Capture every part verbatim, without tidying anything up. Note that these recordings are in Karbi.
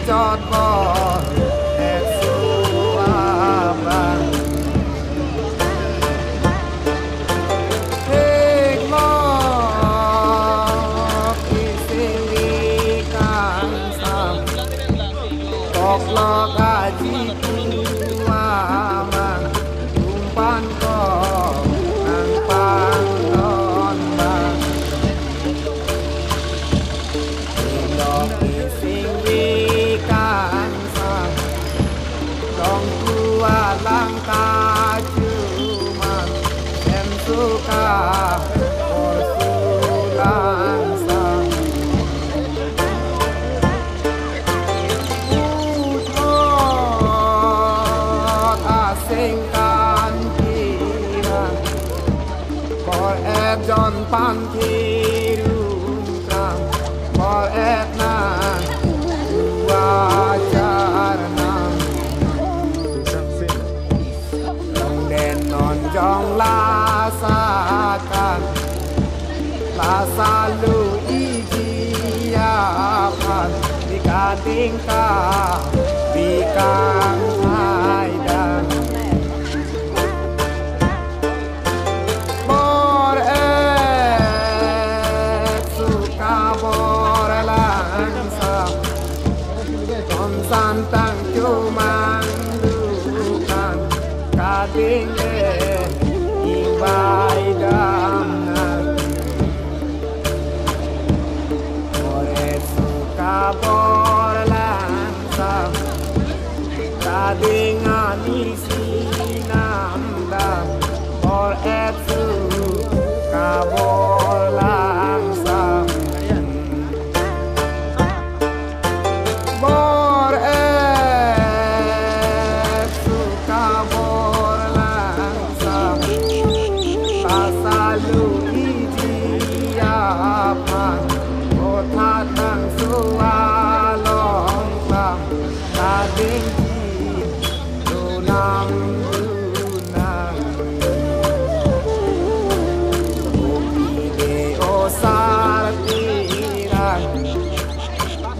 chot bor-et su abang. Theklong isingvi kangsam, koklok aji pu amang, tum pan ko nangpangton bang. Theklong isingvi kangsam, longpu alang kachuman, em su kabor su langsam. Puthot aseng kan kirang, bor-et jon pan thirung kram, bor-et nang dua char nang. Longden non jong la sakan, la salu iji aphan, bikading ka bikang thaidan. Bor-et su kabor langsam, ton santang chomang dukan, kading le ingbai dam nang. Bor-et su kabor langsam, kading ani sinam dam, bor-et su kabor langsam. Bor-et su kabor langsam, la salu iji aphan, bothat nang su along klam, kadingji dunam dunam. Kopi de o sartirang,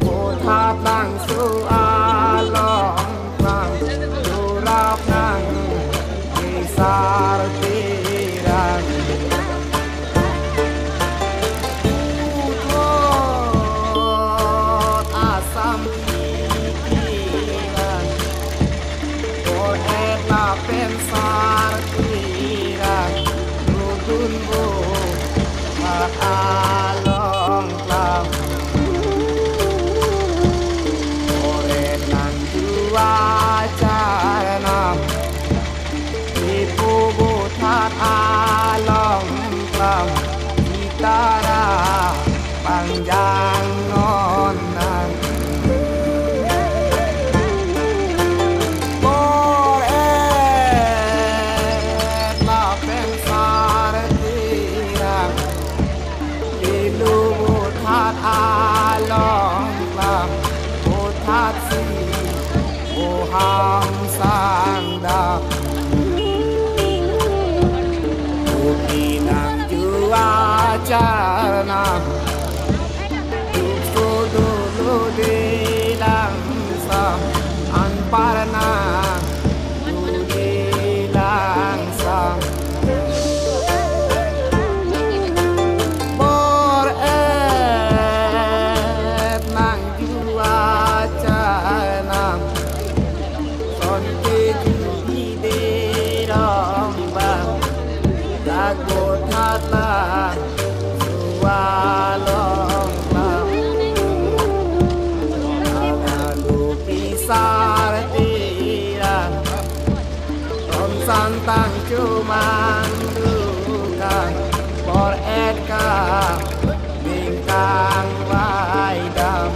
bothat nang su along klam, durap nang di sartirang. Puthot asam pikiran, bor-et lapen sartirang, rudun bo ha along klam. Bor-et nang dua char nam, ipu bothat along klam, itara pangjang non nang. Bor-et lapen sartirang, ilu bothat along klam, bothat si boham sangdam. Kopi nang dua char nam, duk su dolo de langsam, anpar nang du de langsam. Bor-et nang dua char nam, son keju ide rong bang, dak bothat lang su along klam. Anga lupi sartirang, ton santang chomang dukan, bor-et ka bingkang vaidam.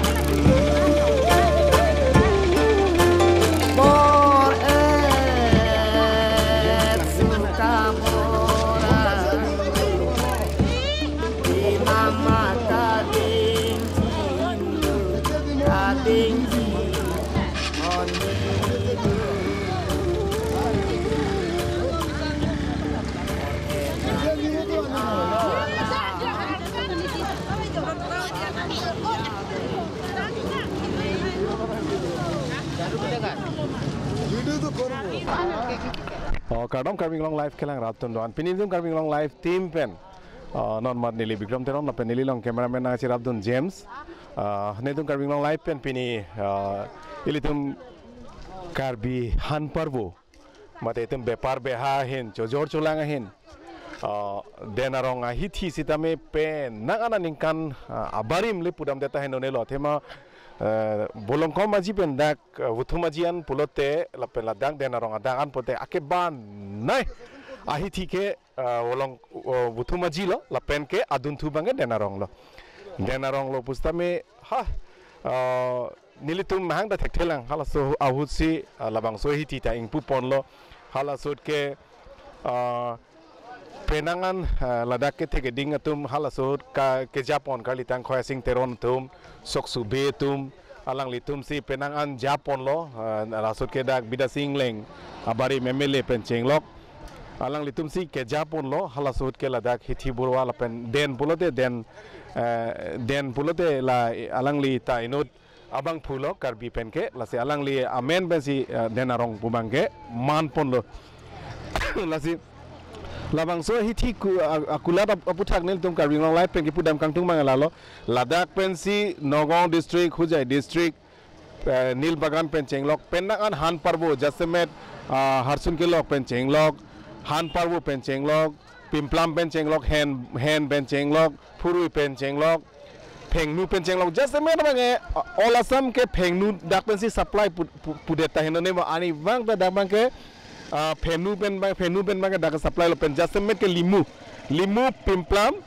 Bor-et su kabor langsam, di mama kadingji, kadingji on. Oh, kardom Karbi Anglong Live kelang rat atum do-an. Pini netum Karbi Anglong Live team pen, oh, non mat neli Bikram Teron lapen neli along cameraman nangcherapdun James. Ah, netum Karbi Anglong Live pen pini, ah, ilitum Karbi Han Parvo, mate itum bepar beha ahin, chojor cholang ahin, ah, Den Arong ahithi sitame penang an aningkan, ah, abarim le pudamdet ahin onelo. Athema, eh, Bolongkom Aji pen dak, eh, Vuthum Aji an pulote lapen ladak Den Arong adak an pulote akebanai ahithi ke, eh, Bolong, eh, Vuthum Aji lo, lapen ke adunthu abangke Den Arong lo. Den Arong lo pusitame, ha, eh, nelitum mahang ta thekthelang, halaso ahut si, eh, labangso ahithi ta ingpuponlo, halaso ke, eh, penang an, eh, ladak kethek keding atum halaso ahut ka kejapon, Karli Tangkhoi Asing Teron atum, Soksu Bey atum, alanglitum si penang an japonlo, eh, laso ahut ke dak Bidya Sing Engleng abarim M L A pen chenglok. Alanglitum si kejaponlo, halaso ahut ke ladak hithi burwa lapen den pulote den, eh, den pulote la alangli ta inut abangphu lo Karbi pen ke, lasi alangli amen pensi, eh, Den Arong pu abangke manponlo. Lasi labangso ahithi ku-, a-, akulat ap-, aputhak nelitum Karbi Anglong Live pen kipudam kangtung abang lalo. Ladak pensi Nagaon District, Hojai District, eh, Nilbagan pen chenglok, penang an Han Parvo, jasemet, ah, Harsun Kelok pen chenglok, Han Parvo pen chenglok, Pimplam pen chenglok, Hen, Hen pen chenglok, Phurui pen chenglok, Phengnu pen chenglok, jasemet abangke, ah, all Assam ke Phengnu dak pensi supply pu-, pu-, pudet ta henlo ne ma, arnivang ta dak abangke, ah, Phengnu pen abang, Phengnu pen abangke dak supply lo pen jasemet ke Limu, Limu, Pimplam,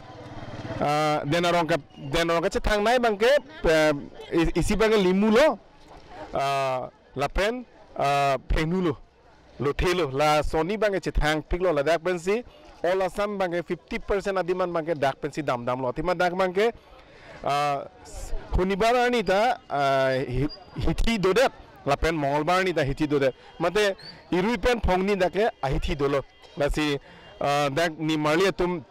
ah, Den Arong ke, Den Arong kachethangnei abangke, eh, i-, isi abangke Limu lo, ah, lapen, ah, Phengnu lo. Lothelo, la sonni abangke chethangpiklo, ladak pensi all Assam abangke fifty percent adim an abangke dak pensi damdamlo. Athema dak abangke, ah, Honibar arni ta, ah, hi-, hithi dodet, lapen Mongolbar arni ta hithi dodet. Mate irui pen phongni dak ke ahithi dolo. Lasi, ah, dak nimarli atum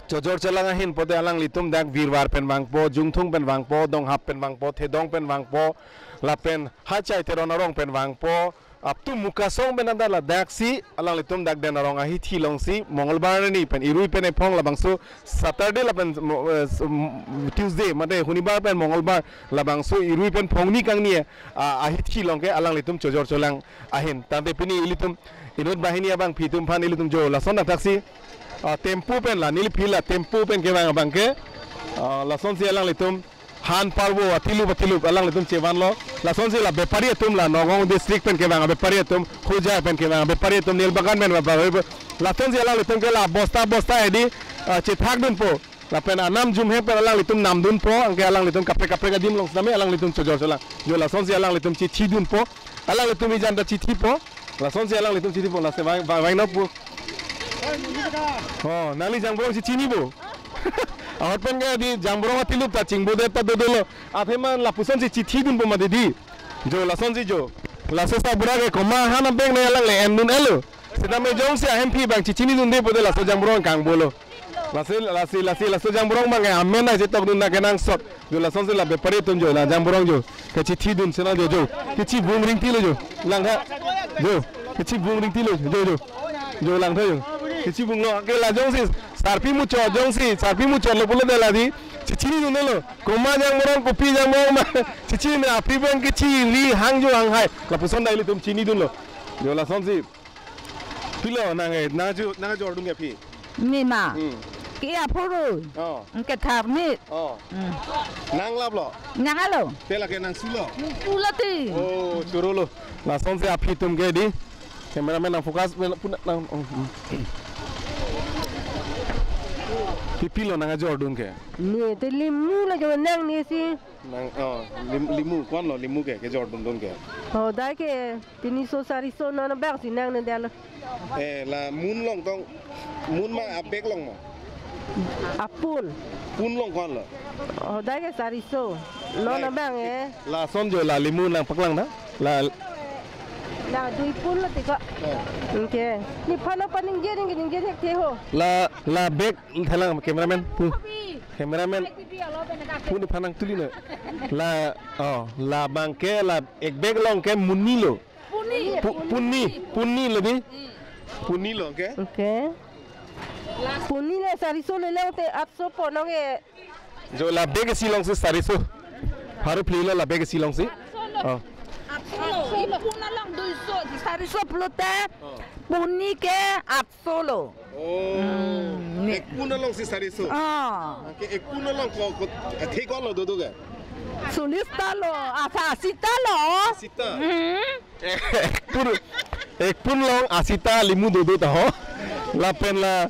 chojor cholang ahin pulote alanglitum dak Virwar pen vangpo, Jungthung pen vangpo, Donghap pen vangpo, Thedong pen vangpo, lapen Hachai Teron Arong pen vangpo, up to Mukasong pen anta ladak si alanglitum dak Den Arong ahithi along si Mongolbar arni pen irui pen ephong labangso Saturday lapen mo-, eh, s-, m-, Tuesday, mate Honibar pen Mongolbar labangso irui pen phongni kangni, ah, ahithi along ke alanglitum chojor cholang ahin. Tangte pini ilitum inut banghini abangpi atum aphan ilitum jo lason athaksi, ah, tempo pen la neli phi la tempo pen kevang abangke, ah, lasonsi alanglitum Han Parvo atilup atilup alanglitum chevanlo. Lasonsi la bepari atum la Nagaon District pen kevang bepari atum, Hojai pen kevang bepari atum, Nilbagan pen bepari atum, lasonsi alanglitum ke la bosta bosta hedi, ah, chethakdunpo. Lapen anam jumhek pen alanglitum namdunpo, anke alanglitum kaprek kaprek adim along sitame alanglitum chojor cholang. Jo lasonsi alanglitum chithidunpo, alanglitum ijan ta chithipo, lasonsi alanglitum chithipo, lasi vang, vang, vang nokpo. Oh, nangli Jangborong si chinipo. Ahut pen ke di Jangborong atilup ta chingbodet ta dodolo. Athema lapusonsi chithidunpo mati di. Jo lasonsi jo. Laso sabura ke komat ahan abang ne alangle endun-elo. Sitame jongsi ahemphi abang chichinidunde pulote laso Jangborong kangbolo. Lasi, lasi, lasi, laso Jangborong abang ke amen ai chetokdun na kenangsot. Jo lasonsi la bepari atum jo la Jangborong jo kachithidun sena jo jo. Kachivung ringtilo jo. Langtha. Jo. Kachivung ringtilo jo jo. Jo langtha jo. Kachivunglo. Anke la jongsi sarpi muchot, jongsi sarpi muchotlo pulote la di chichinidunlo. Komat Jangborong, kopi Jangborong ma. Chichini aphi abang kachiri hang jo hanghai. Lapuson ta ilitum chinidunlo. Jo lasonsi. Pilo nang, eh, nang ju, nang jordun ke phi? Nima. Hmm. Ke aphuru. Oh. Ke tharni. Oh. Hmm. Nang laplo? Nang alo. Te lake nang sulo? Sulo ti. Oh, churulo. Lasonsi aphi atum ke di. Cameraman nang focus, pen puna nang, oh, hmm. Pipilo nang jordun ke? Ne te Limu lo jo nang ne si. Nang, oh, Lim-, Limu, konlo Limu ke, kejordundun ke? Oh, dai ke, tiniso sariso non abang si nang ne dalo. Eh, la mun along tong, mun ma abag along ma? Apun. Pun along konlo? Oh, dai ke sariso. Non abang, eh. Lason jo la Limu nangpaklang na? La, la dui pun lo tiko. Eh. Anke. Nephan paningje, ningje, ningje thek the ho. La, la bag thelang cameraman. Pu. Cameraman, puni phanang tuli na. La, oh, labang ke, la ek bag along ke punilo. Puni. Pu-, puni, punilo bi. Punilo ke? Okay. Puni le sariso le lo te atso ponong e. Jo la bag isi alongsi sariso. Pharo phli lo la bag isi alongsi. Oh. Atso lo, ipun along duiso, sariso pulote. Oh. Puni ke atso lo. Oh. Hmm. Ekpun alongsi sariso. Ah. Okay, ekpun along ko, ko, eh, thek ko lo dodo ke? Solis ta lo, asa asi ta lo. Asi ta. Hmm. Ekpun, ekpun along asi ta limu dodo ta ho. Lapen la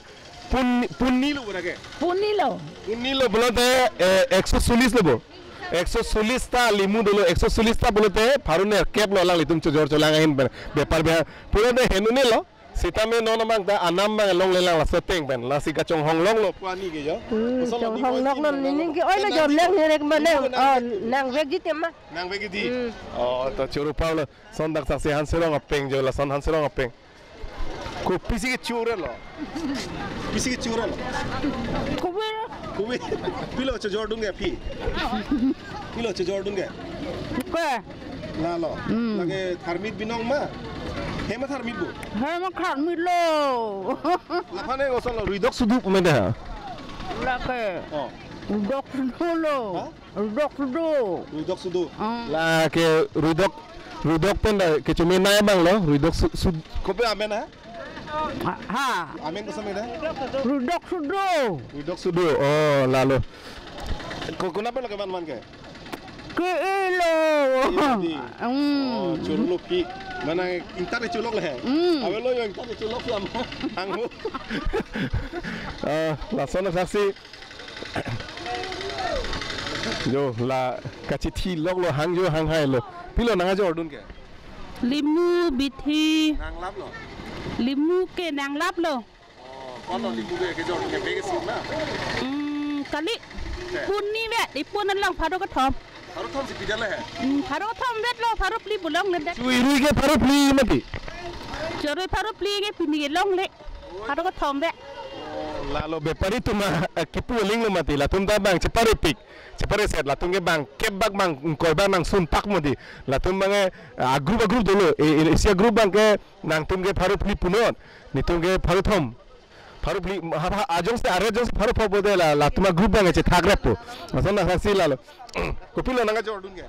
pun, punilo bora ke? Punilo. Punilo pulote, eh, ekso solis lo bo. Ekso solis ta limu dolo, ekso solis ta pulote, pharo nerkep lo alanglitum chojor cholang ahin pen. Bepar bihar. Pulote henune lo. Sitame non amang ta anam abang longlelang laso ateng pen. Lasi kachonghong longlo pu ani ke jo. Hmm, kachonghong longlo, nini ke oi lo jo lang herek ma lang. Oh, nang vekji tema. Nang vekji. Hmm. Oh, to choro pau lo. Son dak saksi Hanserong apeng jo, lason Hanserong apeng. Kopisi kecho-re lo? Kopisi kecho-re lo? Kopi. Kopi. Pilo chojordun ke aphi? Pilo chojordun ke? Ke. Lalo. Hmm. Lake tharmit binong ma? Hem atharmit bo? Hem atharmit lo. Lapen e koson lo, ruidok sudu pu mende ha? Lake. Oh. Ruidok sudu lo. Ha? Ruidok sudu. Ruidok sudu. Ah. Lake ruidok, ruidok pen da kechomenei abang lo, ruidok su-, sud-, kopi amen ha? Ha, ha. Amen koson mene? Ruidok sudu. Ruidok sudu. Oh, lalo. Ko, konat pen lo kevan van ke? Ke-e lo. Iya, di. Hmm. Oh, choro lo pi. Mane ingtar cholok le he. Hmm. Avelo jo ingtar cholok lam. Angho. Ah, lason saksi. Jo, la kachithi lok lo, hang jo, hang hai lo. Pilo nang ajordun ke? Limu, bithi. Nanglap lo? Limu ke nanglap lo. Oh, kono limu ke kejordun ke bag isi ma? Hmm, kali. Ke? Puni vet, ipun along pharo kethom. Pharo thomsi pidetlo he? Hmm, pharo thom vet lo, pharo phli pu longledet. Chorui rui ke pharo phli mati? Chorui pharo phli ke pini ke longle. Pharo kethom vet. Oh, lalo bepari atum, eh, kipu aling lo mati, latum ta bang cheparepik. Chepareset, latum ke bang kep bak bang ingkoi bak nangsun pak mati. Latum bang, eh, a-group a-group dolo. E, e, isi a-group bang ke nangtum ke pharo phli punon. Netum ke pharo thom. Pharo phli, ha, ha, ajongsi, are ajongsi pharo pho pulote la, latum a-group bang chethak rap po. Lason na saksi lalo. Kopilo nang ajordun ke?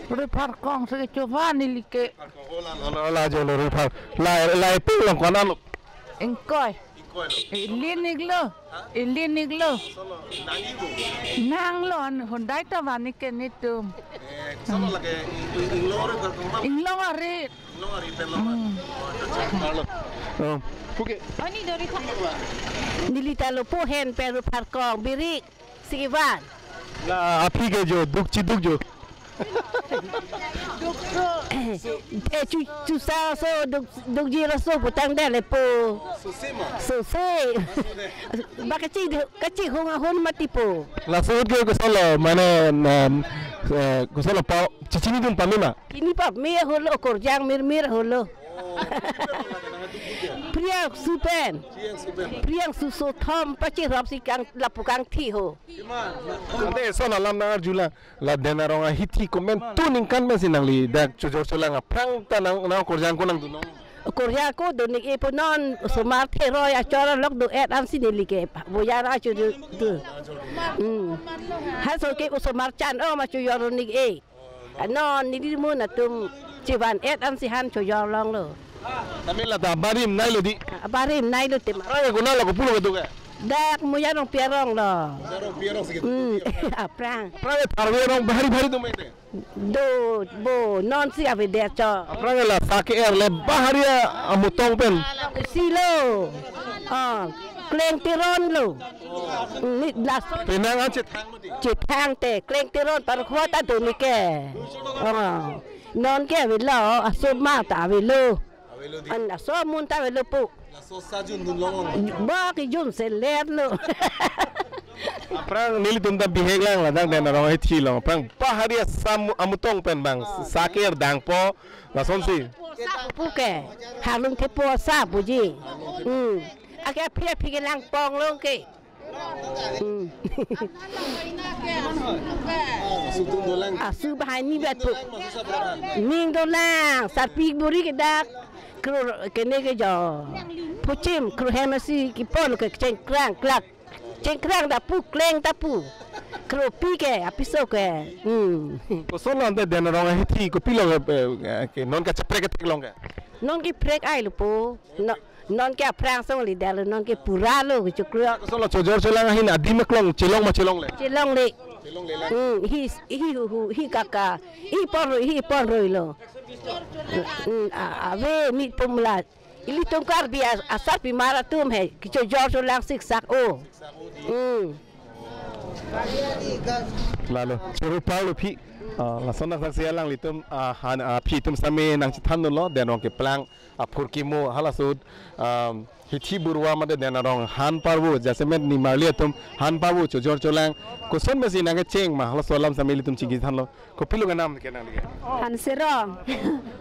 Rui Pharkong si kecho van neli ke. Pharkong, oh, la, la, la, la, jo lo Rui Phar. La, la, ipin along ko-an lo? Ingkoi. Ingkoi lo. Ili nik lo. Ha? Ili nik lo. Koson lo, nang-i bo? Nang lo, an Hyundai ta van neli ke netum. Eh, koson lo lake, i, i, inglong Rui Pharkong ma? Inglong ari. Inglong ari pen lo ma? Hmm. Oh, acha, acha. Halo. Oh. Puke. Neli ta lo po hen pen Rui Pharkong, birik. Si van. La aphi ke jo, duk chiduk jo. Eh, chu, chusa so, duk, dukji ra so putang dele po. Sose ma? Sose. Ba kachi, kachi hung ahun mati po. Laso ke koson lo, mane, um, eh, koson lo pa, chichinidun pame ma? Chini pame ahut lo, okorjang mirmir ahut lo. Priyangshu pen. Priyangshu pen. Priyangshu so thom pachirop si kang lapu kangthi ho. Ante son alam nang arjulang, la Den Arong ahithi komantu ningkan pensi nangli dak chojor cholang, aphrang ta nang, nang okorjang ko nangdun nong? Okorjang ko dun-ik-e po non, osomar theroi achor along do-et ansi neli ke. Boyar achu do, do. Hmm. Halaso ke osomar chan-om achu jor-ik-e. Non neli mun atum chevan-et ansi han chojor longlo. Tame la ta barim nai lo di. Ah, barim nai lo tema. Aphrang ke konat lo, kopi lo kedo ke? Dak Moja Rongpi arong lo. Moja Rongpi arong si kedo. Hmm, aphrang. Aphrang ke tharve arong bhari bhari do mete? Do, bo, non si avedet cho. Aphrang ke la sa ke-er le bahari amutong pen. Si lo. Ah, Kleng Teron lo. Ni laso. Penang an chethang mati? Chethang te, Kleng Teron parkhua ta do neli ke. Oh. Non ke avelo, asomar ta avelo. Avelo di. An aso amun ta avelo po. Laso sa jundun longlong. Ba kejun seler lo. Aphrang nelitum ta bihek lang ladak Den Arong ahithi along. Aphrang bahari asam amutong pen bang. Ah, sa ke-er dang po. Lasonsi. Sa puke. Harlung thepo sa puji. Hmm. Ake aphi aphi kelang pong long ke. Hmm. Asu bahai ni bet pu. Ning dolang, sarpi buri ke dak. Kro kene ke jo. Puchim, kro hem asi kipon ke chengkrang klak. Chengkrang ta pu, kleng ta pu. Kropi ke, apiso ke. Hmm. Koson lo ante Den Arong ahithi kopilo ke, eh, ke non kacheprek ketheklong ke? Non keprek ai lo po. No, non ke aphrang song le dalo, non ke pura lo ke chuklo. Koson lo Chojor Cholang ahin adim aklong chelong ma chelongle? Chelongle. Chelongle lang. Hmm, hi, hi hu hu, hi kaka, hi pon roi, hi pon roi lo. Hmm, a, ave mi tum la. Ilitum Karbi a, asarpimar atum he, ke Chojor Cholang siksak o. Hmm. Lalo, choro parlo phi. Ah, lason nangsaksi alanglitum, ah, han, ah, aphi atum sitame nangchethan dunlo, Den Arong keplang, ah, phurkimo, halaso ahut, um, hithi burwa mate Den Arong han parvo, jasemet nimarli atum han parvo, Chojor Cholang, koson pensi nangkecheng ma, halaso alam sitame ilitum chingki thanlo. Kopilo kenam ke nangli ke? Hanserong.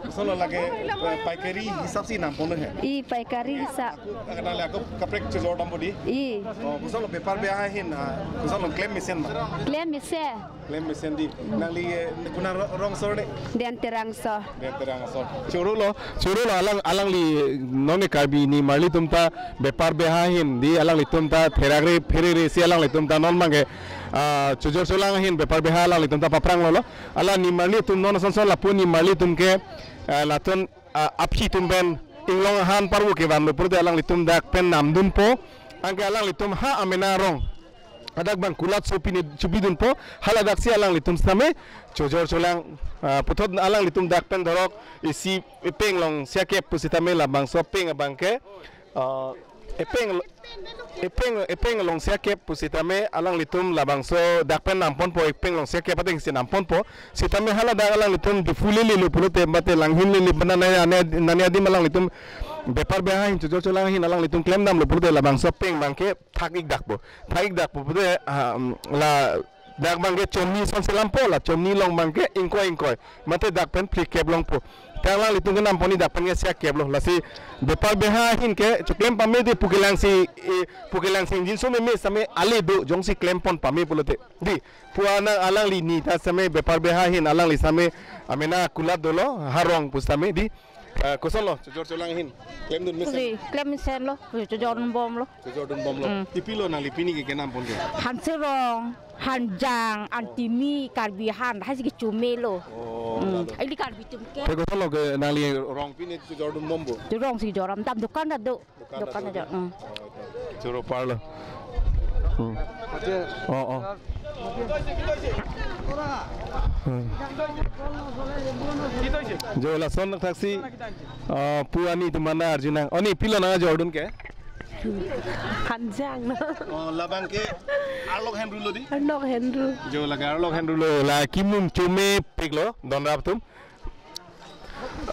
Koson lo lake, eh, paikari hisap si nampon he? I paikari hisap. Ako, ako nangli ako kaprek chojor dampo di? I. Oh, koson lo bepar beha ahin, ah, koson lo klem mesen ma? Klem mesen. Klem mesen di. Nangli, eh, konat ro-, rongso de? Den Terangso. Den Terangso. Choro lo, choro lo alang, alangli non ke Karbi nimarli atum ta bepar beha ahin di alanglitum ta therakre pherere si alanglitum ta non abangke, ah, Chojor Cholang ahin bepar beha alanglitum ta paphrang lo lo. Hala nimarli atum non ason son lapu nimarli atum ke, ah, latum, ah, aphi atum pen inglong ahan parvo kevan lo pulote alanglitum dak pen namdunpo. Anke alanglitum ha amena arong hadak abang kulat sopi ne chubi dunpo, hala dak si alanglitum sitame Chojor Cholang, ah, puthot alanglitum dak pen dorok isi epeng along siakep pusitame labangso apeng abangke, ah, epeng, epeng, epeng along siakep pusitame alanglitum labangso dak pen namponpo, epeng along siakep ateng si namponpo, sitame hala dak alanglitum Diphu lele lo pulote mate Langhin lele pen nane, nane, nane adim alanglitum bepar beha ahin Chojor Cholang ahin alanglitum klem damlo pulote labangso apeng abangke thak-ik dakpo. Thak-ik dakpo pulote, ah, um, ladak abangke chomni son selampo, la chomni along abangke ingkoi ingkoi. Mate dak pen phlikep longpo. Te alanglitum ke nampon ni dak pen ke siakep lo. Lasi bepar beha ahin ke choklem pame de pu kelang si, eh, pu kelang si ingjinso meme sitame ale do jongsi klempon pame pulote. Di, pu ana alangli ni ta sitame bepar beha ahin alangli sitame amena kulat dolo, ha arong pusitame di. Eh, koson lo, Chojor Cholang ahin klemdun mesen? Puri, klem mesen lo, puri chojordun bomlo. Chojordun bomlo. Mm. Kopilo nangli pini ke kenampon ke? Hanserong, Hanjang, Antimi, Karbi han, hai si kechome lo. Oh, mm, lalo. Ili Karbi atum ke. Te koson lo ke nangli rong pini chojordun bompo? Chojor si joram, tam dukan ta do. Dukan ta do. Dukan ta do, mm. Choro parlo. Hmm. Oh, oh. Hmm. Jo lason nangsaksi, ah, pu ani atum anta arjunang. Oni pilo nangkejordun ke? Hanjang na. Oh, labangke arlok henru lo di? Arlok henru. Jo lake arlok henru lo, la kimum chomepik lo, donrap atum.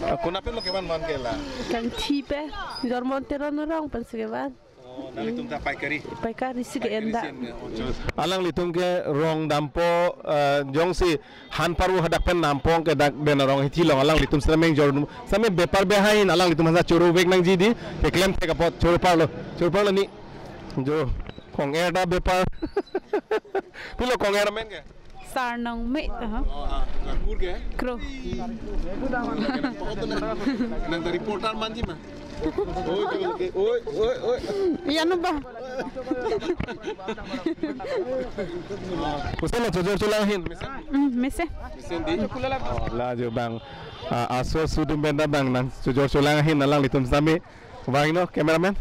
Ah, konat pen lo kevan van ke la? Kangthi pen, Jormon Teron arong pensi kevan. Oh, nanglitum ta paikari? Paikari si ke-en dak. Paikari si ke-en dak. Alanglitum ke rong dampo, eh, jongsi han parvo hadak pen nampo ke dak Den Arong hithi along alanglitum sitame jor sitame bepar beha ahin alanglitum hansa choro vek nangji di, keklem thek apot choro parlo, choro parlo ni. Jo, kong-er ta bepar. Pilo kong-er amen ke? Sarnong me, aha. Oh, ah, Nagpur ke? Kro. Nang dari reporter manji ma? Oi, oi, oi, oi. Iya, no ba? Koson lo chojor cholang ahin, mesen? Hmm, mesen. Mesen di? Oh, la jo bang. Ah, aso asu atum pen ta bang nang chojor cholang ahin alanglitum sitame. Vangnon, cameraman.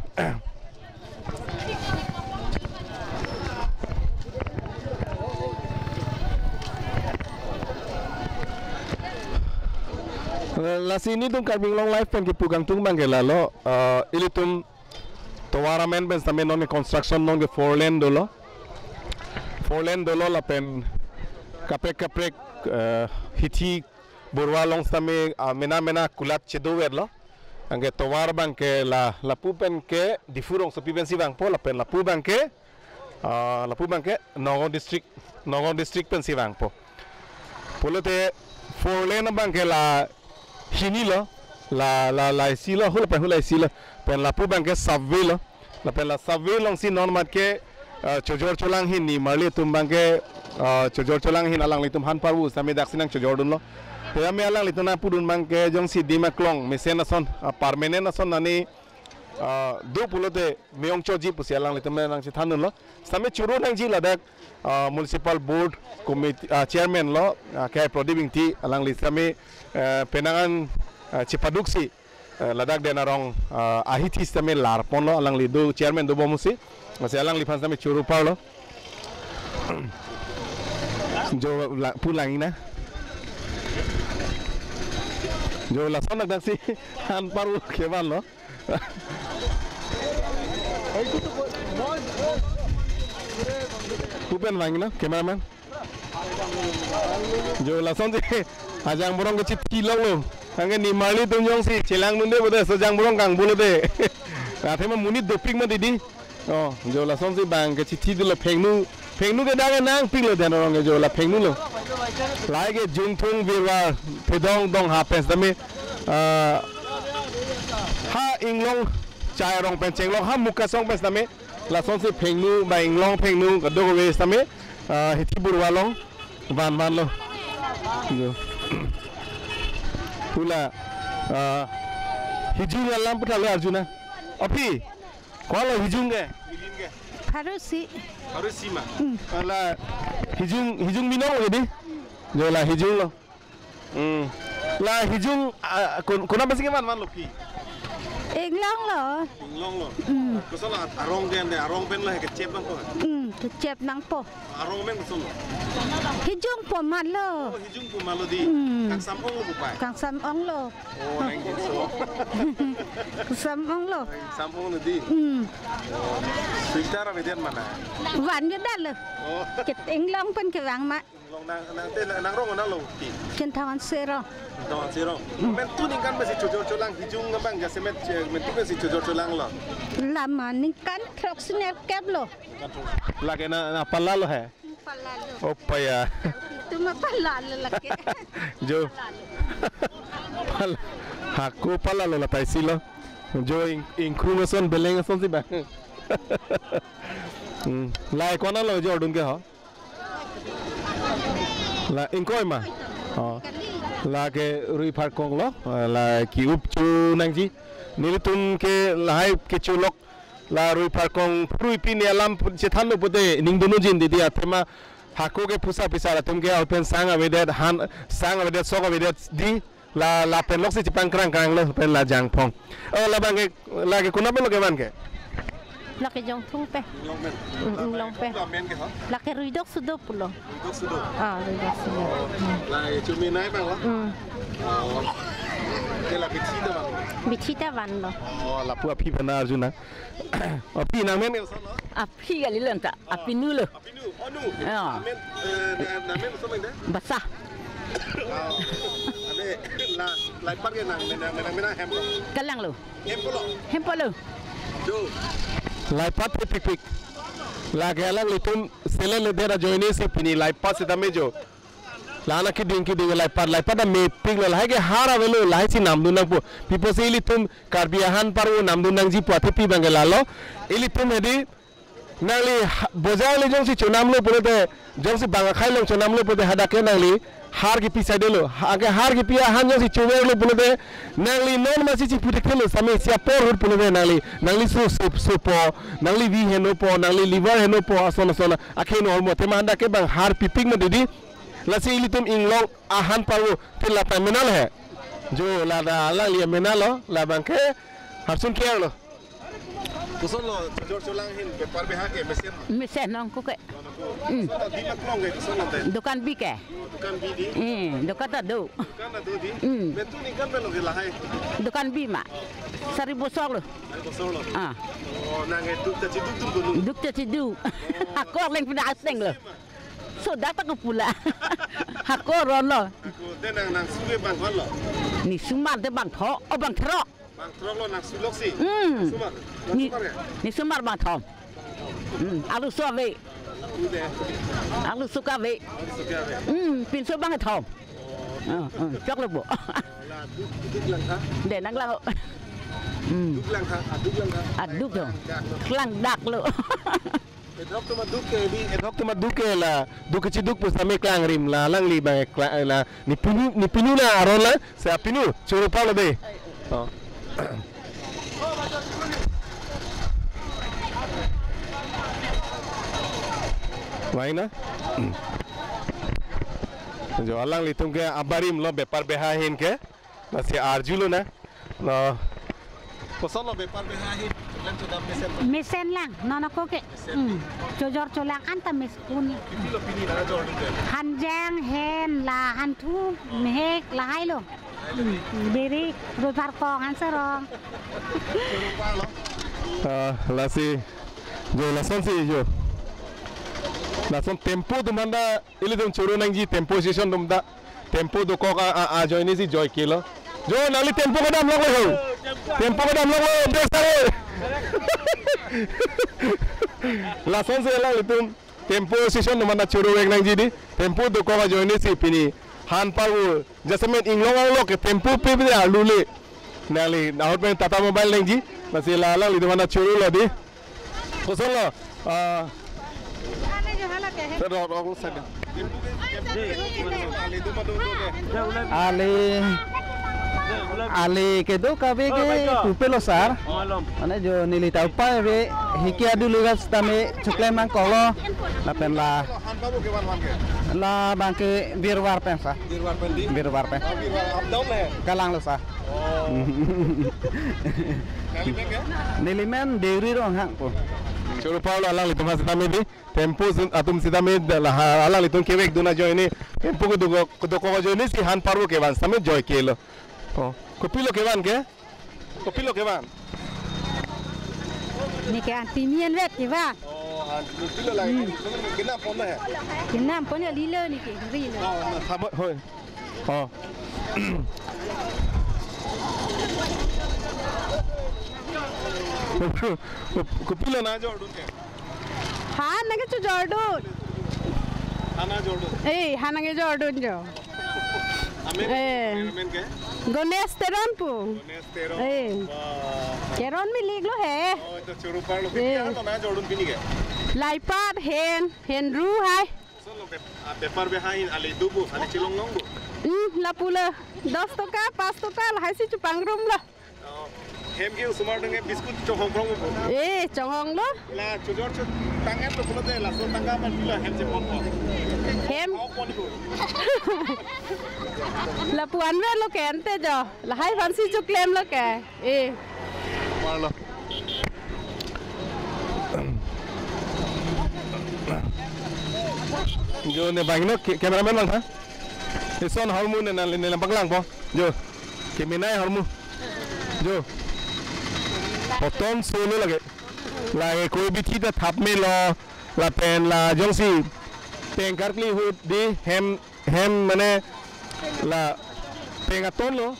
Lasi nelitum Karbi Anglong Live pen kepu kangtung abang ke lalo, eh, ilitum tovar amen pen sitame non construction non ke four lane dolo. Four lane dolo lapen kaprek kaprek, eh, hithi borwa along sitame, ah, mena mena kulat chedover lo. Anke tovar abang ke la, lapu pen ke Diphu rongsopi pensi vangpo, lapen lapu abang ke, ah, lapu abang ke Nagaon district, Nagaon district pensi vangpo. Pulote four lane abang ke la hini lo, la, la, la isi lo, hula pen hula isi lo, pen lapu abang ke subway lo, lapen la subway alongsi non mat ke Ah, chojor cholang ahin nimarli atum abangke, ah, chojor cholang ahin alanglitum han parvo sitame daksi nangchojordunlo. Sitame alanglitum nangpudun abangke jongsi dim aklong mesen ason, ah, permanent ason nani, ah, do pulote me-ongchotji pusi alanglitum nangchethandunlo. Sitame choro nangji ladak, ah, Municipal Board Committee, ah, Chairman lo, ah, K I Prodip Ingti alangli sitame, eh, penang an, ah, chepaduksi, eh, ladak Den Arong, ah, ahithi sitame larponlo, alangli do chairman dobom pusi. Lasi alangliphan sitame choro parlo. Jo la, pulang ina. Jo lason daksi han parvo kevanlo. Pu pen vang ina, cameraman. Jo lasonsi ajang borong kachithilonglo. Anke nimarli atum jongsi chelangdunde pulote, so jang borong kangbulote. Athema monit dopik mati di. Oh, jo lasonsi abang kachithidunlo phengnu. Phengnu ke dak nangpiklo Den Arong ke jo la phengnulo. Lahai ke Jungthung Birwa Thedong Dongha pen sitame, ah, ha Inglong Chai arong pen chenglong ha Mukasong pen sitame. Lasonsi phengnu ba inglong phengnu kadokave sitame, ah, hithi burwa along vanvanlo. Jo. Pu la, ah, hijung alam puthalo arjuna. Aphi, ko-an lo hijung ke? Pharusi. Pharusi ma? Hmm. Ah, la hijung, hijung binong lo di? Jo la hijunglo. Hmm. La hijung, ah, kon-, konat pensi kevanvanlo aphi? Inglonglo. Inglonglo. Hmm. Kosonlo arong ke ande, arong penlo he kechep nangpo? Hmm, kechep nangpo. Arong amen kosonlo? Hijungpo matlo. Oh, hijungpo matlo di. Hmm. Kangsam onglo pu pai? Kangsam onglo. Oh, nang hijung so. Kangsam onglo. Kangsam onglo di. Hmm. Oh. Sweater avedet ma nang? Van yudalo. Oh. Ket inglong pen kevang ma. Long nang, nang te, nang, nang rong nang lo ki? Ken Thawan Sero. Thawan Sero. Amen tu ningkan pensi chojor cholang hijung abang jasemet, eh, amen tu pensi chojor cholanglo? Lama ningkan throk siner keplo. Lake na, na palalo he? Palalo. Opa ya. Tuma palalo lake. Jo. Pal-, hako palalo la taisilo. Jo ing-, ingkrung ason beleng asonsi ba. Hmm. Lahai ko-an lo jordun ke ho? La ingkoi ma? Oh. Lake Rui Pharkong lo, la ki-up chonangji. Nelitum ke lahai kecholok la Rui Pharkong phurui pini alam chethanlo pulote ningdunujin didi athema hako ke phusa phisar atum ke apen sang avedet han sang avedet sok avedet di. La, lapen loksi chepangkrang kranglo pen la jangphong. Oh, labang ke, lake konat penlo kevan ke? Lake Jungthung pen. Inglong pen. Mm, Inglong pen. Lake Ruidok Sudo pulo. Ruidok Sudo. Ah, Ruidok Sudo. La e chumi nai bang lo? Mm. Oh. Ke la bithi ta bang. Bithi ta vanlo. Oh, lapu aphi pena arjuna. Aphi nangmen ke kosonlo? Aphi kali lenta. Apinu lo. Apinu, oh, nu. Ya. Amen, eh, na, nangmen kosonlo de? Basa. Ah, ane, la, la ipar ke nang, nang, nang, nang, nang, hempo. Kalanglo. Hempo lo. Hempo lo. Jo. Laipat thepikpik. Lake alanglitum selele dera joine si pini laipat sitame jo. La-an keding keding laipat, laipat ta mepiklo, lahai ke har avelo, lahai si namdun nangpo. Pi apotsi ilitum Karbi ahan parvo namdun nangji pu athe pi abang ke lalo. Ilitum hedi nangli ha-, bojar le jongsi chonamlo pulote, jongsi bang akhei along chonamlo pulote hadak ke nangli har kipi saidelo. Ha, ke har kipi ahan jongsi choverlo pulote, nangli non masi chipu thekthelo, sitame isi apor ahut pulote nangli, nangli su, su, supo, nangli vi henopo, nangli liver henopo, ason ason akhei no hormo, athema hadak ke bang har pipik ma didi. Lasi ilitum Inglong ahan parvo te lata menal he. Jo lata alangli menal lo, labang ke harsun kiar lo. Kosonlo, chojor cholang ahin, bepar beha ke, mesen. Mesen nangkok ke. Mm. Kosonlo, dim aklong ke, kosonlo te. Dukan bi ke. Dukan bi di. Mm, dukan ta do. Dukan ta do di. Mm. Amen tu ningkan penlo ke lahai? Dukan bi ma. Sari bosok lo. Sari bosok lo. Ah. Oh, nang e duk ta chiduk duk dulu. Duk ta chiduk. Oh. Hako arleng pina aseng lo. Sodak ta kepu la. Hako ronlo. Hako, te nang, nang su ke bang ko-an lo? Ne sumar te bang tho, oh bang throk. Bang throk lo nang su loksi. Hmm. Sumar. Nang ne, sumar ke? Ne sumar bang tho. Hmm, alu so ave. Ude. Alu so ke ave. Alu so ke ave. Hmm, pinso bang tho. Oh, oh, choklo bo. La duk, duk lang ha? De nanglang. Hmm. Duk lang ha, aduk lang ha. Aduk tho. Dak lo. Klang dak lo. Edhok atum aduk ke di, edhok atum aduk ke la, duk kechiduk pusitame klangrim la, alangli bang kla-, la, ne pinu, ne pinu na aron la, si pinu, choro parlo de. Oh. Baik na? Hmm. Jo alanglitum ke abarim lo bepar beha ahin ke. Lasi arjulo na. Lo. Kosonlo bepar beha ahin? Mesen lang, non ako ke. Hmm. Chojor cholang anta meskun. Pipilo pini nangajordun ke? Hanjang, hen, la, hanthu, mehek, lahai lo. Hmm. Biri, rupar kong, hanserong. Ah, lasi. Jo, lasonsi jo. Lason tempo atum anta, ilitum choro nangji tempo session atum ta. Tempo dokok a, a, ajoinesi joike lo. Jo, nangli tempo kedam longlo ho. Tempo kedam longlo, bes are. Lasonsi alanglitum tempo session atum anta choro vek nangji di. Tempo dokok ajoinesi pini. Han parvo. Jasemet inglong anglong ke tempo pe pe arlu le. Nangli ahut pen Tata Mobile nangji. Lasi la alanglitum anta chorolo di. Kosonlo? Ah. Sir, rok, rok, sir. Ali, ali kedo kave ke pupelo sir. Mane jo neli ta upai ave hiki adu legal sitame choklem nangkoklo. Lapen la, la bangke birvar pen sir. Birvar pen. Birvar pen. Birvar up down le. Kalanglo sir. Oh. Neli men ke? Neli men Deuri Ronghang po. Choro parlo alanglitum ha sitame di. Tempo sin-, atum sitame da la ha, alanglitum kevekdun ajoine. Tempo kedokok, kedokok ajoinesi han parvo kevan sitame joike lo. Oh. Kopilo kevan ke? Kopilo kevan? Neke aunty mi anvet kevan. Oh, aunty mi pilo lagi. Hmm. Kenam ponlo he? Kenam ponlo lilo neke, rilo. Oh, na, thabat hoi. Oh. Kopilo nangajordun ke? Han nangkechojordun. Han nangajordun. Eh, han nangkechojordun jo. Amen. Eh. Amen ke? Ganesh Teron pu. Ganesh Teron. Eh. Wah. Teron milik lo he. Oh, ito choro parlo. Eh. Pini han nangajordun pini ke? Laipat hen, hen ru hai. Kosonlo bep-, ah, bepar beha ahin, ali do bo, ali chelong long bo. Hmm, lapu lo. Dos toka, pas toka, lahai si chepangrum lo. Oh, hem ke osomar atum ke biscuit chonghong krong bo. Eh, chonghong lo. La chojor chot tangka lo pulote laso tangka aphan pilo hem chepon po. Hem. Hau pon bo. Lapu anvet lo ke ante jo. Lahai aphansi choklem lo ke. Eh. Parlo. Jo ne bang no ke-, cameraman bang ha? Eson ahormu ne nangli ne nangpaklangpo. Jo. Kemenei ahormu. Jo. Hoton solo lake. Lake koi bithi ta thap melo. Lapen la jongsi peng karkli ahut di hem hem mane la peng aton lo.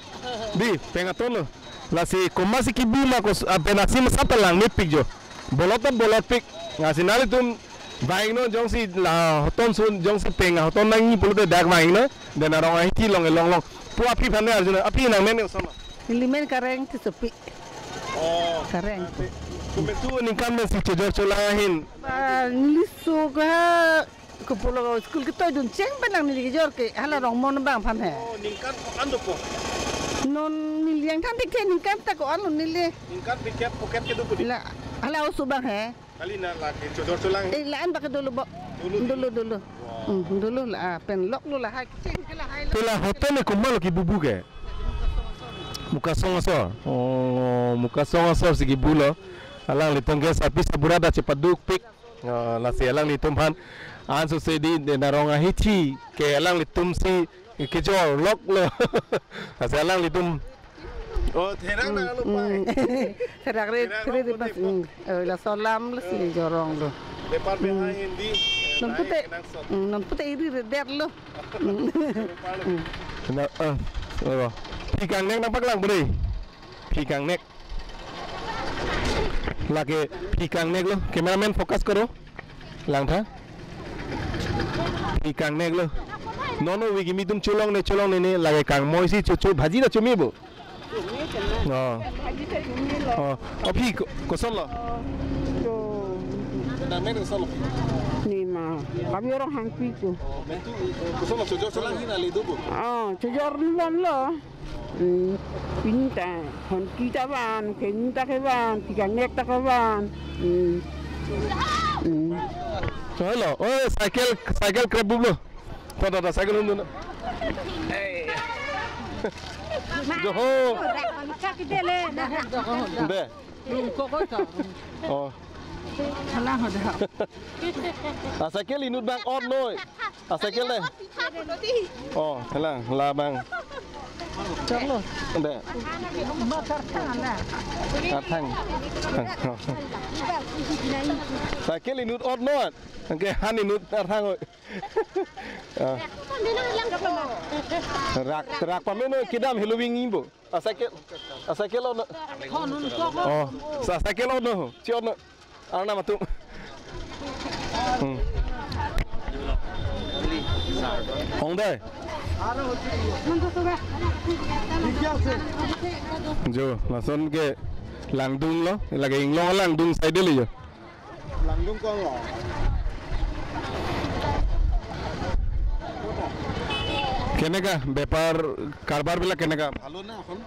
Di, peng aton lo. Lasi komatsi kibu ma kos-, ah, pen aksi masap ta langmepik jo. Bolot ta bolotpik. Lasi nanglitum vangnon jongsi la hoton sun jongsi peng hoton nangji pulote dak vangnon. Dena Rong Ahithi along elong long. Pu aphi aphan ne arjunon. Aphi nangmen koson lo? Neli men Kareng Tissopi. Oh. Kareng. Komantu aningkan men si chojor cholang ahin? Ba, neli so ka Kopilo school ketoidun cheng pen lang neli kejor ke hala Rongmon abang aphan he. Oh, ningkan ko-an dopo? Non neli yang than thik the ningkan ta ko-an lo neli. Ningkan piket pocket kedo pudi? La, hala oso abang he. Kali na lake chojor cholang. Eh, la-an bak dolo bo. Dolo di? Dolo, dolo. Wow. Hmm, dolo la, ah, pen lok lo lahai. Cheng ke lahai lo. Pu la hoton ne komat lo kibubu ke? Mukasong asor. Oh, Mukasong asor si kibu lo. Alanglitum ke sarpi sabura ta chepadukpik. Oh, lasi alanglitum aphan ansose di Dena Rong Ahithi ke alanglitumsi kejor lok lo. Lasi alanglitum. Oh, therak na lo pai. Therak re, therak re pas. Oh, laso alam lasi jorong lo. Bepar beha ahin di. Non pute, non pute iri re der lo. Na, ah, oh. Phi kangnek nangpaklang pu dei. Phi kangnek. Lake phi kangnek lo. Cameraman focus koro. Langtha. Phi kangnek lo. Non non wiki mitum cholongne cholongne ne lake kangmoi si chocho bhaji ta chomi bo. Oh. Oh, aphi ko-, koson lo? Nangmen kosonlo? Nima, kami orang Hangpi tu. Oh, mentu, eh, kosonlo, chojor chelang ahin kali do bo? Oh, chojor non lo. Hmm, pini ta, hon kita van, kenu ta kevan, tiga nek ta kevan. Hmm. Hmm. Cholo, oh, cycle, cycle krep bublo. Ta, ta, ta, cycle hum dun. Joho. De. Oh. Alang ho dah. Acycle inut bang ot noi. Acycle de. Oh, alang labang. Cholo. De. Arthang. Cycle inut ot noi. Anke han inut arthang oi. Ah. Rak, rak pameno kedam helo wing imbo. Acycle, acycle ono. Oh, sa cycle ono, chi ono. Arnam atum. Hmm. Hong dai. Jo, lason ke langdung lo, lake inglong langdung side le jo. Langdung kong lo. কেনেকা বেপাৰ কাৰবাৰ বিলাক কেনেকা? ভালো না এখন?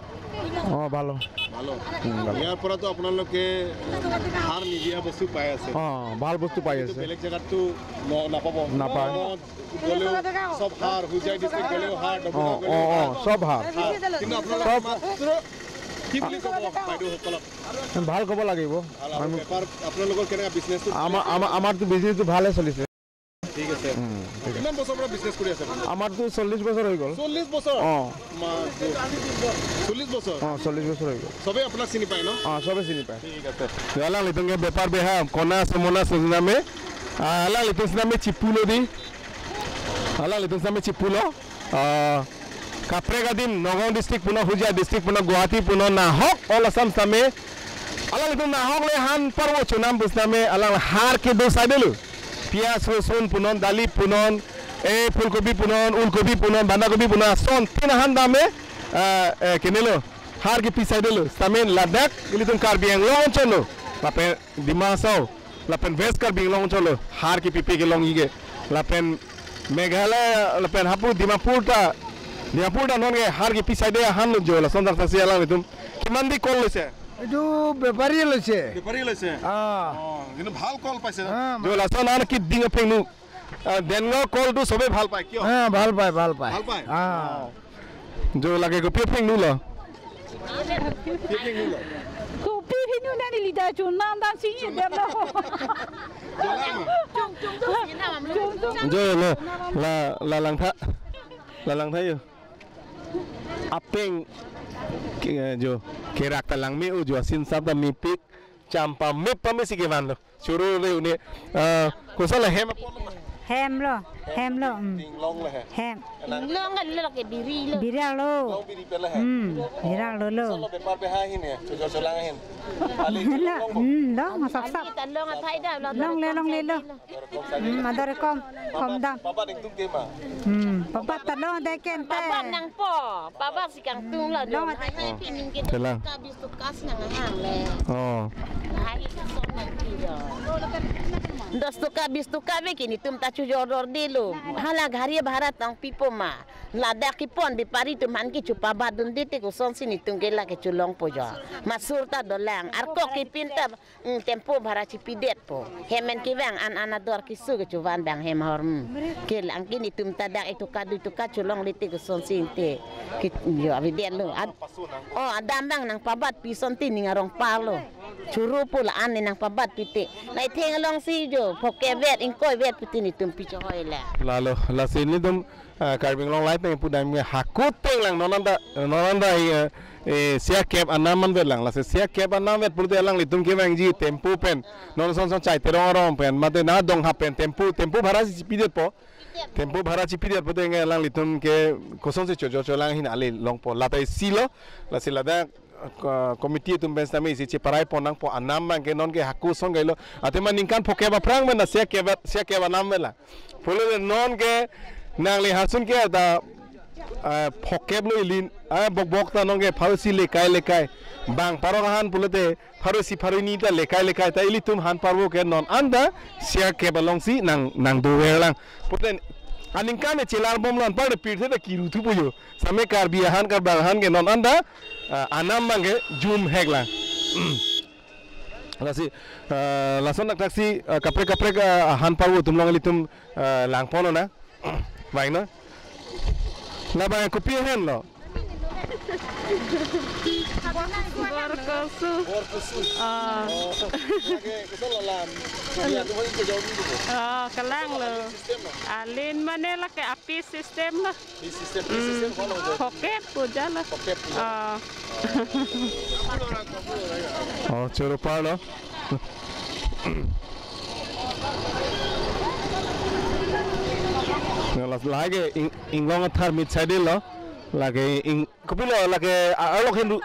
অ, ভালো। ভালো। উম, ভালো। ইয়াৰ পৰাতো আপোনালোকে সাৰ নিদিয়া বস্তু পাই আছে। অ, ভাল বস্তু পাই কিন্তু আছে। বেলেগ জেগাততো ন-, নাপাব। নাপায়। নগাঁৱত গ'লেও চব সাৰ, হোজাই ডিষ্ট্ৰিক্ট গ'লেও সাৰ, অ, ডবুৰা অ, গ'লেও অ, সাৰ। চব সাৰ। সাৰ। কিন্তু আপোনালোকে চব মাত্ৰ কি বুলি ক'ব বাইদেউসকলক? ভাল ক'ব লাগিব। ভাল আৰু আমি বেপাৰ আপোনালোকৰ কেনেকা বিজনেছটো? আমাৰ, আমাৰ, আমাৰতো বিজনেছটো ভালে চলিছে। ঠিক আছে। উম, ঠিক আছে। কিমান বছৰৰ পৰা বিজনেছ কৰি আছে আপুনি? আমাৰতো চল্লিছ বছৰ হৈ গ'ল। চল্লিছ বছৰ? অ। মা, চল্লিছ বছৰ? অ, চল্লিছ বছৰ হৈ গ'ল। চবেই আপোনাক চিনি পায় ন? অ, চবে চিনি পায়। ঠিক আছে। Alanglitum ke bepar beha, kona semona sename, ah, alanglitum sename chipulo di. Alanglitum sename chipulo. Ah, kaprek adim Nagaon district punon, Hojai district punon, Guwahati punon, nahok all Assam sename. Alanglitum nahok le han parvo chonam pu sename, alang har kedo side lo. Piyaj, rosun punon, dali punon, eh, phulkobi punon, ulkobi punon, bandakobi punon, ason tin ahan dam eh, ah, eh, kenelo, har kepi side lo. Setame ladak ilitum Karbi Anglong anchot lo. Lapen Dima Hasao, lapen West Karbi Anglong anchot lo, har kepipe kelongji ke. Lapen Meghalaya, lapen hapu Dimapur ta, Dimapur ta non ke har kepi side ahan lo jo, lason dak tasi alanglitum. কিমান দি কল লৈছে? এইটো বেপাৰীয়ে লৈছে। বেপাৰী লৈছে? অ। অ, কিন্তু ভাল কল পাইছে ন? অ, jo, lason an kiding apheng nu. Ah, Dengaon কলটো চবে ভাল পায়, কিয়? হ্যাঁ, ভাল পায়, ভাল পায়। ভাল পায়? হ্যাঁ। Jo, lake kopi apheng nu lo? Kopi apheng nu lo? Kopi apheng nu nani lida chunang dan si ye dem lo. Chunang ma? Chung, chung, chung, si nam lo. Chung, chung. Jo, lo, la, la langtha. La langtha yo. Apeng ke, jo, kerak ta langme-o jo, asin sap ta mepik, champa mep pame si kevan lo. Choro le une, ah, koson la hem apor lo ma? Hem lo, hem lo, mm. Inglong le he. Hem. Inglong kan lo ke biri lo. Biri lo. Inglong biri pe le he. Hmm, biri lo lo. Koson lo bepar beha ahin he, chojor cholang ahin. Ali lo, inglong bo. Hmm, lo, masap sap. Kita long athai da lo. Longle, longle lo. Hmm, ador kom, kom dam. Pabat ingtung ke ma? Hmm, pabat ta lo de ken te. Pabat nangpo, pabat si kangtung lo. Long dam. Hai, hai, pinin ke. Telang. Ka bis toka si nanghang le. Oh. Hari ke son nang pi lo. Dos toka, bis toka ve ke netum ta chojor dorde lo. Hala gari bhara tong pipo ma. Ladak kepon bepari atum aphan ke chopabat dunde te koson si netum ke lake cholongpo jo. Masur ta dolang. Arkok kepin ta, mm, tempo bhara chipidetpo. Hem pen kevang an an ador keso ke chovan bang hem ahormu. Ke lang ke netum ta dak etoka dui toka cholongle te koson si te. Ke jo avedetlo. Ad-, oh, adam bang nangpabatpi ason te ning arong parlo. Choro pu la-an ne nangpabatpi te. Nai theng along si jo. Phokep vet, ingkoi vet pu te netum pi chohoi le. Lalo, lasi netum ah, Karbi Anglong Live pen pudam ke hako teng lang non anta, non anta, eh, eh, sia kep anam man vet lang, lasi sia kep anam vet pulote alanglitum kevangji tempo pen, non son son Chai Terong arong pen, mate na Donghap pen tempo, tempo bhara si chipidetpo, tempo bhara chipidetpo te nge alanglitum ke koson si chojor cholang ahin ale longpo, lata isi lo, lasi ladak ko-, committee atum pen setame isi cheparai pon nangpo, anam bang ke non ke hako son kailo. Athema ningkan phokep aphrang pen na sia kep, sia kep anam vet lang. Pulote non ke nangli hasun ke ta Ah, phokep lo ilin, ah, bokbok ta nonke pharo isi lekai lekai. Bang parok ahan pulote pharo isi pharo hini ta lekai lekai ta ilitum han parvo ke non anta sirkep alongsi nang nang dover lang. Puten aningkan e chelar bomlo, anpar de pirthe ta kiru thupo jo. Same Karbi ahan Karbang ahan ke non anta, ah, anam abang ke jum hek lang. Lasi, ah, lason nak taksi, ah, kaprek kaprek, ah, han parvo atum along ilitum, ah, langpon ona. Baik no. Labang kopi ahem lo? Borkosu. Borkosu. Ah. Oh. Lake, koson lo alam? Iya, tuh mau ikut jauh dulu. Oh, kelang lo. Sistem lo. Alin mane lake api sistem lo. Di sistem, di sistem kono lo? Phokep puja lo. Phokep puja. Ah. Oh, choro parlo. Nang las lake ing-, inglong athar mit side lo. Lake ing-, kopilo lake a-, arlok Hindu.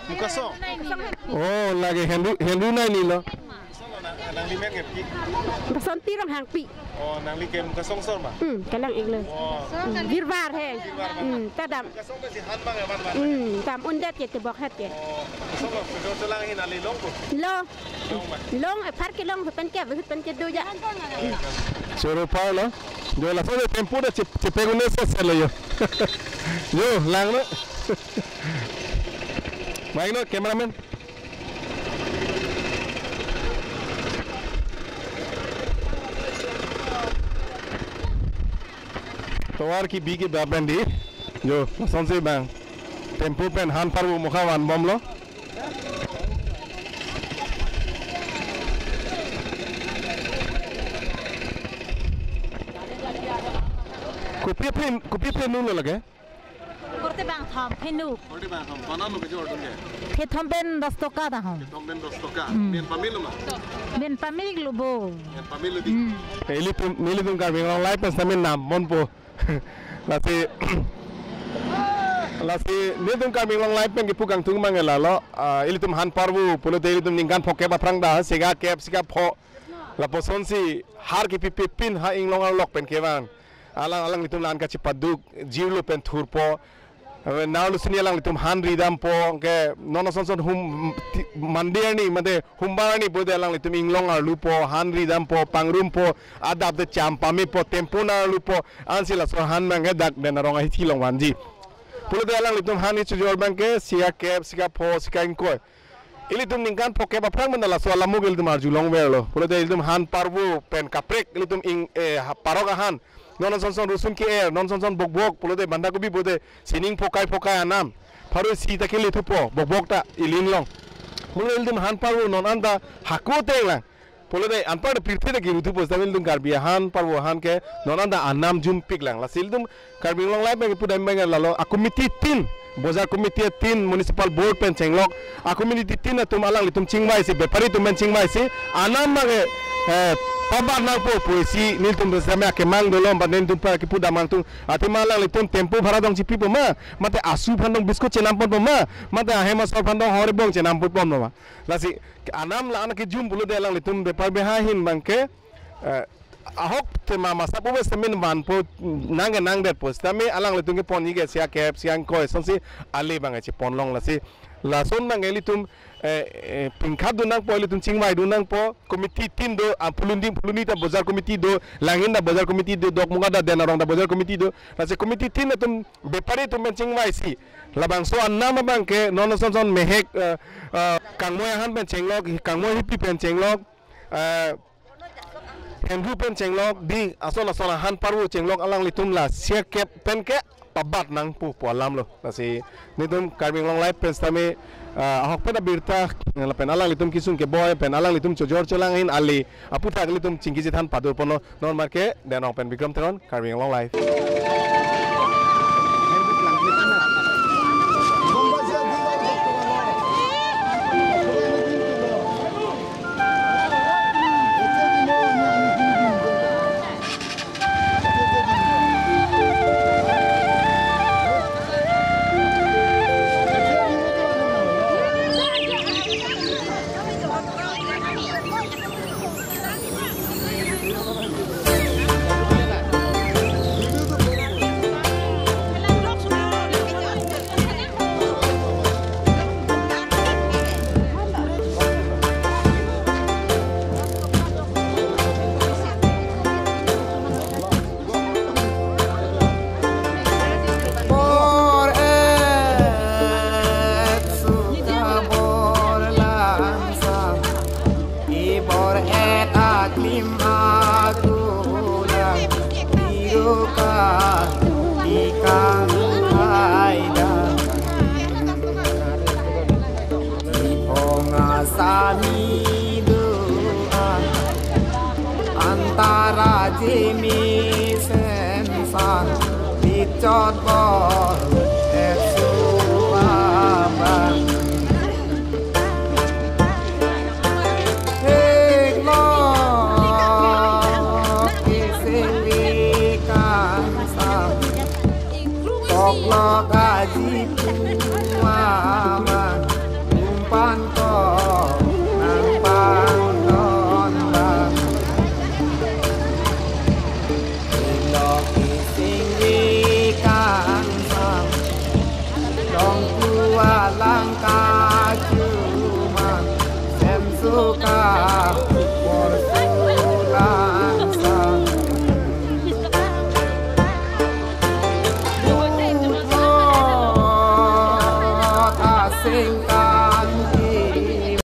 Mukasong. Oh, lake Hindu, Hindu nai ni lo. Nangli men ke pi? Mukasong Tirong Hangpi. Oh, nangli ke Mukasong sor ma? Hmm, kelang-ik lo. Oh. Hmm, Birvar he. Birvar ma. Hmm, ta dam. Mukasong ta si han bang ya man man. Hmm, dam undet ke tebok het ke. Oh, Mukasong lo, Mukasong lo lang hin ali long ko? Lo. Long ma? Long, eh, phar kelong, hut pen ke, hut pen ke do ja. Choro parlo. Jo laso de tempo da chep, chepek un-e sese lo jo. Jo, lang lo. Baik no, cameraman. Tovar kebi ke ba pen di. Jo, lasonsi bang. Tempo pen han parvo mukha van bomlo. Kopi phen, kopi phen lo lake? Korte bang thom phenu. Korte bang thom, kona lo kejor dun ke? Phethom pen dos toka dahong. Phethom pen dos toka. Hmm. Men pamil lo ma? Men pamil lo bo. Men pamil lo di. Hmm. Eh, ilitum, ilitum Karbi Anglong Live pen sami nam monpo. Lasi, lasi, ilitum Karbi Anglong Live pen kipu kangtung mang lalo. Ah, ilitum han parvo, pulote ilitum ningkan phokep aphrang ta, sika kep, sika pho. Lapuson si, har kipi pipin ha inglong arlok pen kevan. Alang, alanglitum la-an kachepaduk, jirlo pen thurpo. Eh, nau lusini alanglitum han ridampo, ke non ason son hum, ti-, mandi arni, mate humbar arni pulote alanglitum inglong arlupo, han ridampo, pangrumpo, adap de cham pamepo, tempo nang arlupo, ansi laso han abang ke dak Den Arong ahithi along vanji. Pulote alanglitum han kechojor abang ke, sika kep, sika pho, sika ingkoi. Ilitum ningkan phokep aphrang mena laso alam mo ke ilitum arjulongverlo. Pulote ilitum han parvo pen kaprek ilitum ing, eh, ha-, parok ahan. Non ason son rusun ke-er, non ason son bokbok, pulote bandakobi pulote sining phokai phokai anam. Pharo isi ta kele thupo, bokbok ta ilin long. Pulote ilitum han parvo non anta hako teng lang. Pulote anpar pirthe ta kiru thupo, sitame ilitum Karbi ahan parvo ahan ke non anta anam jumpik lang. Lasi ilitum Karbi Anglong Live pen kipu dam abang lalo, a committee tin, bojar committee tin, municipal board pen chenglok, a committee tin atum alanglitum chingvaisi, bepari atum pen chingvaisi, anam abang ke, eh, pabat nangpo pusi nelitum sitame akemang dolo, ba nelitum pa kipu dam angtung, athema alanglitum tempo bhara dong chipipo ma, mate asu aphan dong biscuit chenamponpo ma, mate ahem asor aphan dong hore bong chenamponpo ma. Lasi anam la-an kejum pulote alanglitum bepar beha ahin abang ke, eh, ahok tema masa pu bes temin vanpo, nang ke nangdetpo. Sitame alanglitum keponji ke sika kep, sika ingkoi, sonsi ale abang ke cheponlong. Lasi lason abang ke ilitum, eh, eh, pingkhat dun nangpo, ilitum chingvai dun nangpo, committee tin do, ah, Phuloni, Phuloni ta bojar committee do, Langhin ta bojar committee do, Dokmoka ta Den Arong ta bojar committee do. Lasi committee tin atum bepari atum pen chingvaisi, labangso anam abang ke non ason son mehek, eh, eh, kangmoi ahan pen chenglok, kangmoi hipi pen chenglok, eh, Hindu pen chenglok, di ason ason ahan parvo chenglok alanglitum la sika kep pen ke pabat nangpo pu alam lo. Lasi nelitum Karbi Anglong Live pen sitame, ah, ahok pen abirta, lapen alanglitum kesung keboi pen alanglitum chojor chelang ahin ale aputhak ilitum chingki chethan padurponlo. Non marke, Den Arong pen Bikram Teron, Karbi Anglong Live. Padma